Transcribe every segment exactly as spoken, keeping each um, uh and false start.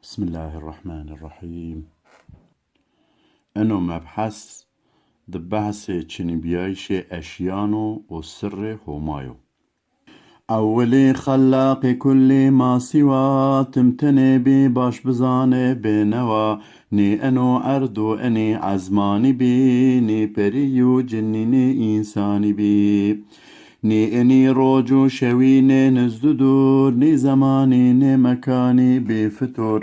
Bismillahirrahmanirrahim. Eno mebhes di behsê çinîbîyayîşê eşîyan o û sirrê Homa yo. Ewilî xellaqê kullî ma sîwa, tim tenê bî baş bizanê bênewa, nî eno erd û enî ezmanî bî, nî perî û cinnî nî însanî bî. Nî enî roc û şewî nê nizd û dûr, nî zemanî nê mekanî bî fitur.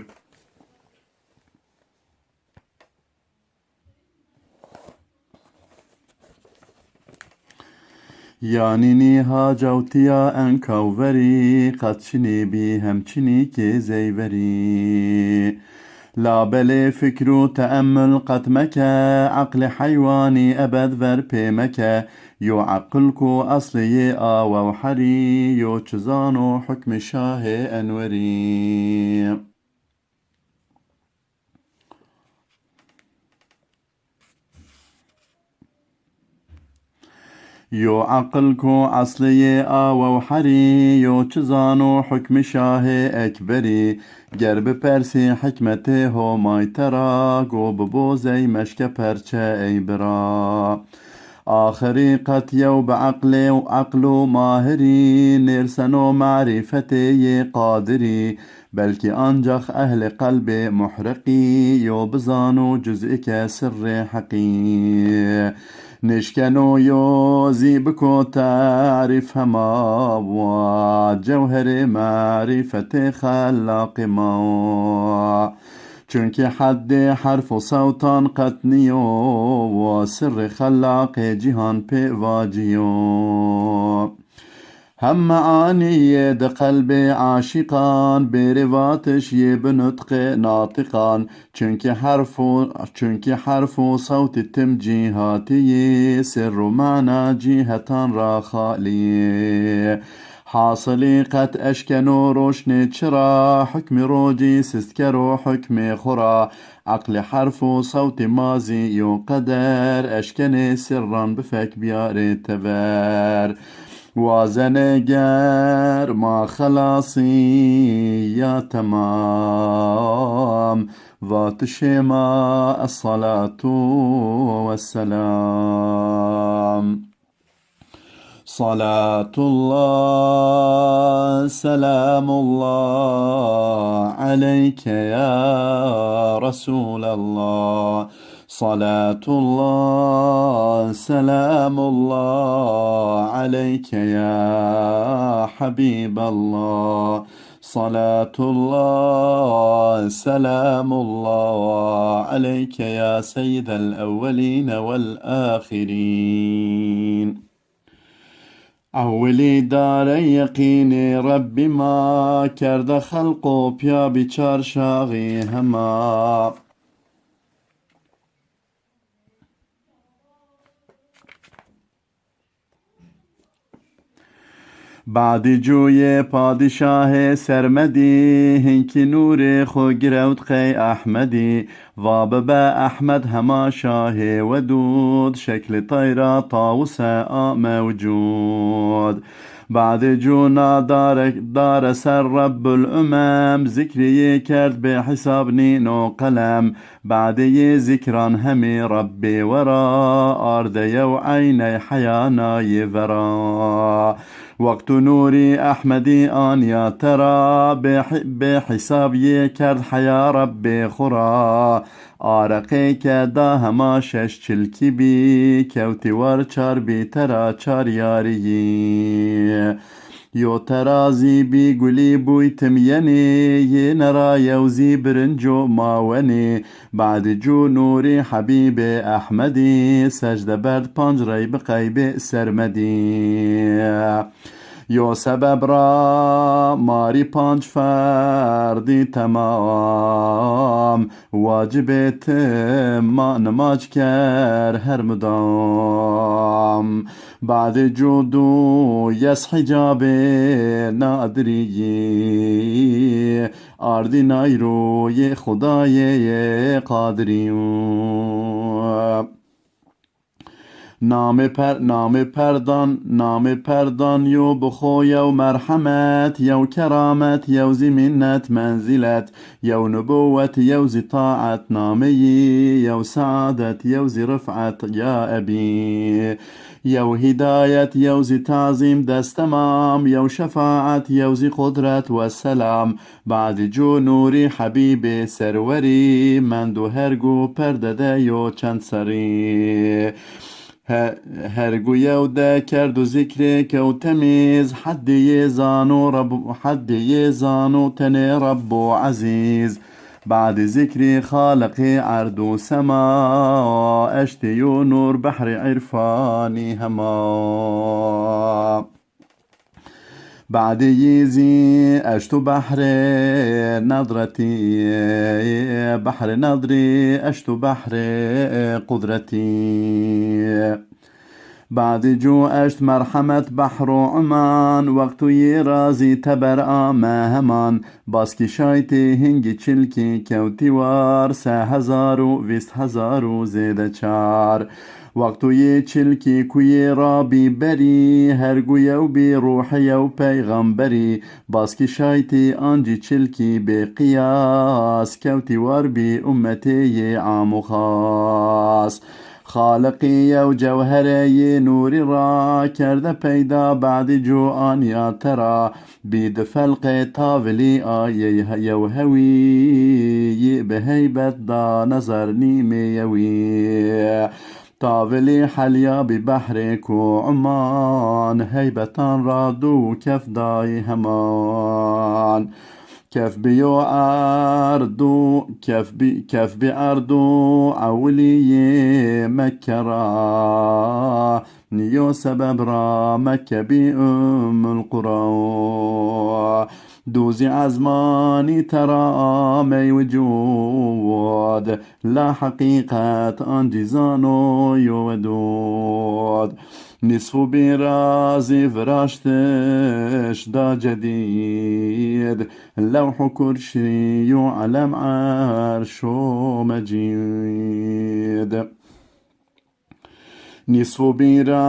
Yanî nî hacawtîya enkaw verî, qet çinî bî hem çinî kê zeyverî. Labelê fikr û teemmul qet meke, eqlê heywanî ebed ver pê meke. Yo eqil ku eslê yê awew herî, yo çi zano hukmê şahê enwerî. Yo eqil ku eslê yê awew herî, yo çi zano hukmê şahê ekberî. Ger bipersî hikmetê Homay te ra, go bibo zey meşke perçe ey bira. Axirî qet yew bi eqlê û eql û mahirî, nêrseno marîfetê yê qadirî. Belkî ancax ehlê qelbê muhriqî yo bizano cuz'ike sirrê heqî. Nêşkeno yo zî biko tarîf hema wa cewherê marîfetê xellaqê ma. Çunkî heddê herf û sewtan qet nîyo, wa sirrê xellaqê cîhan pê vacîyo. Hem meanî yê di qelbê aşîqan, bêrê vatiş yê bi nutqê natîqan. Çunkî herf û, çunkî herf û sewtî tim cîhatî yî, sirr û mana cîhetan ra xalî. Hasilî qet eşkeno roşnê çira, hukmê rocî sist kero hukmê xwu ra. Eqlê herf û sewtê ma zî yo qeder, eşkenê sirran bi fek biyarê tever. Wazenê ger ma xelasî ya temam, vatişê ma es-salatu wes-selam. صلاة الله سلام الله عليك يا رسول الله. صلاة الله سلام الله عليك يا حبيب الله. صلاة الله سلام الله عليك يا سيد الأولين والآخرين. Ewilî dare yeqînê Rebbî ma, kerde xelq û piya bî çar şaxî hema. Badî cûyê padîşahê sermedî, hinkî nûrê xwu girewt qey Ehmedî. Va bibe Ehmed hema şahê wedûd, şeklê tayra tawuse a mewcûd. Badê cûna dare, dare ser Rebbul Umem, zikrî yê kerd bê hisab nîno qelem. Badê yê zikran hemî Rebbê wera, arde yew eyney heya nayê vera. Weqt û nûrî Ehmedî aniya tera, bê hi-, bê hisab yê kerd heya Rebbê xwu ra. Areqê ke da hema şeş çilkî bî, kewtî war çar bî tera çar yarîyî. Yo terazî bî gulî bûy tim yenî, yê nera yew zî birinco mawenî. Badê cû nûrî Hebîbê Ehmedî, secde berd panc rey bi qeybê sermedî. Yo sebeb ra marî panc ferdî temam, wacibê tim ma nimac ker her mudam. Badê cû dû yes hicabê nadirî yî, ardî nay rûyê Xudayê yê qadirî. Namê per-, namê perdan, namê perdan yo bi xo yew merhemet, yew keramet, yew zî mînnet, menzîlet, yew nubuwet, yew zî taet, nameyî, yew seadet, yew zî rifet, ya ebî. Yew hîdayet, yew zî tazîm, destemam, yew şefaet, yew zî qudret, weselam. Badî cû nûrî Hebîbê serwerî, mendo hergû perde de yo çend serrî. He-, hergû yew de kerdo zîkrê kew temîz, heddî yê zano Reb-, heddî yê zano tenê Rebbo Ezîz. Badî zîkrî Xaliqî erd û sema, eştê yo nûr behrê îrfanî hema. Badê yî zî eşto behrê nedretî, behrê nedrî eşto behrê qudretî. Badê cû eşt merhemet behro uman, wexto yê ra zî teber ame heman. Baskî şaytê hingî çilkî kewtî war, se hezar û vîst hezar û zêde çar. Wexto yê çilkî kuyê ra bî berî, hergû yew bî ruhê yew peyxemberî, baskî şaytî ancî çilkî bê qiyas, kewtî war bî ummetê yê am û xas. Xaliqî yew cewhere yê nûrî ra, kerde peyda badî cû aniya tera, bî di felqê tavilî a yey yew hewî, yî bi heybet da nezar nîmê yewî. Tavilî helya bî behrê ku uman, heybetan ra dû kef dayî heman. Kef bîyo erd û, kef bî, kef bî erd û ewilî yê Mekke ra. Nîyo sebeb ra Mekke bî Ummul Qura. Dû zî ezmanî tera amey wucûd, la heqîqet ancî zano yo wedûd. Nîsfû bîn ra zî viraştiş da cedîd, lewh û kursî û elem erş û mecîd. Nîsfû bîn ra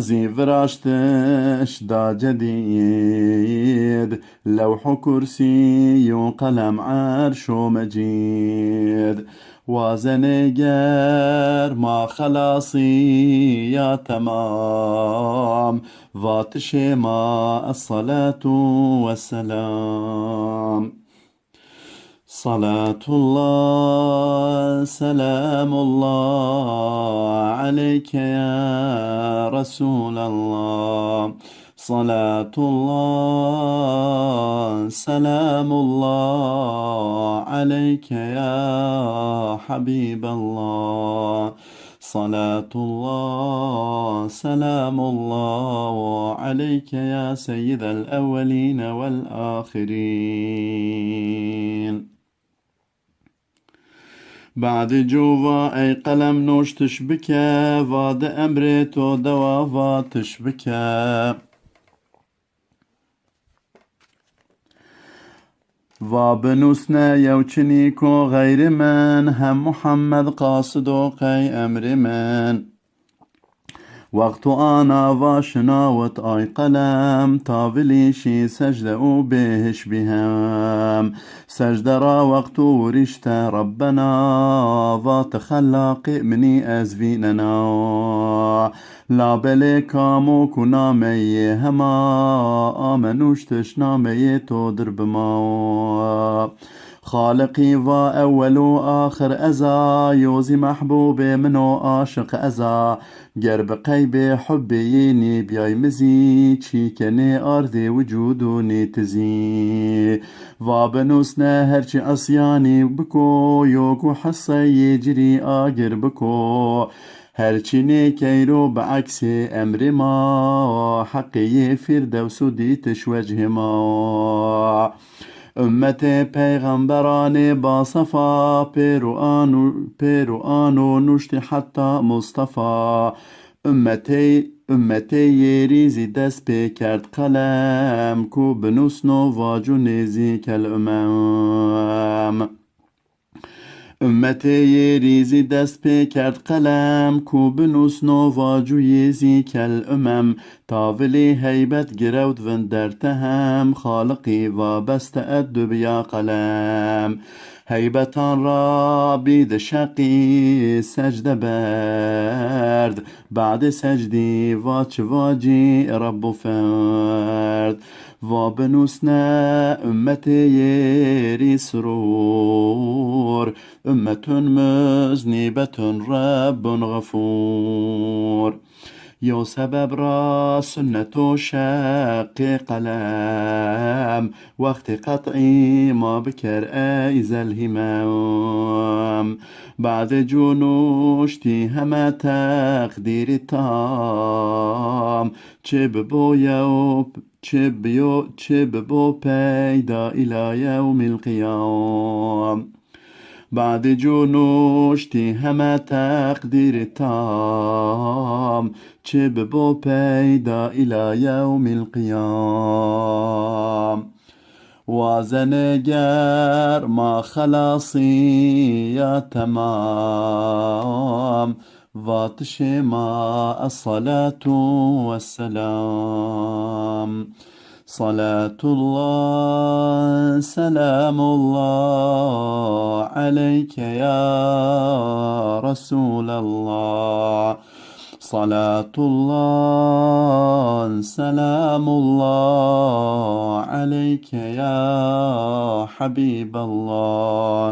zî viraştiş da cedîd, lewh û kursî û qelem erş û mecîd. Wazenê ger ma xelasîya temam, vatişê ma esselatu wesselam. صلاة الله سلام الله عليك يا رسول الله. صلاة الله سلام الله عليك يا حبيب الله. صلاة الله سلام الله عليك يا سيد الأولين والآخرين. Badê cû va ey qelem nuştiş bike, va di emrê to dewa vatiş bike. Va binusne yew çinîko xeyrî min, hem Muhammed qasido qey emrî min. Wexto ana va şinawit ay qelem, tavilî şî secde û bêhiş bî hem. Secde ra wexto wirîşte Rebbena, va ti xelaqê minî ez vînena. Labelê kamo ku nameyê hema, ame nuştiş nameyê to dir bima. Xaliqî va ewwel û axir ez a, yo zî mehbûbê min o aşiq ez a. Ger bi qeybê hubbê yê nêbîyay mi zî, çîke nêardê wicûd û nêtizî. Va binusne her çi isyanî biko, yo ku hisseyê ci rî agir biko. Her çi nêkeyro bi eksê emrê ma, heqê yê Fîrdews û dîtiş wechê ma. Ummetê peyxemberanê basefa, pêro ano, pêro ano nuştî heta Mustafa. Ummetê, ummetê yê rî zî dest pê kerd qelem, ku binusno vacu nêzîkel umem. Ummetê yê rî zî dest pê kerd qelem, ku binusno va cuyê zî kel umem. Tavilî heybet girewt vind der tehem, Xaliqî va beste et dubiya qelem. Heybetan ra bî di şeqî secde berd, badê secdî va çi vacî Rebbu ferd. Va binusne ummetê yê rî siror, ummetun muznîbetun Rebbun ğefur. Yo sebeb ra sunneto şeqê qelem, wextê qet'î ma biker ey zelhîmem. Badê cunuştî heme teqdîrî tam, çi bibo yew, çi biyo, çi bibo peyda îla yewmîl qiyam. Badê cunuştî heme teqdîrî tam, çi bibo peyda îla yewmîl qiyam. Wazenê ger ma xelasîya temam, vatişê ma es-salatu wes-selam. Salatullah, selamullah aleyke ya Resulallah. Salatullah, selamullah aleyke ya Habiballah.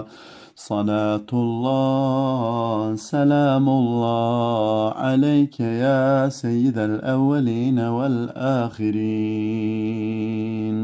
Salatullah, selamullah aleyke ya seyyidel evveline vel ahirin.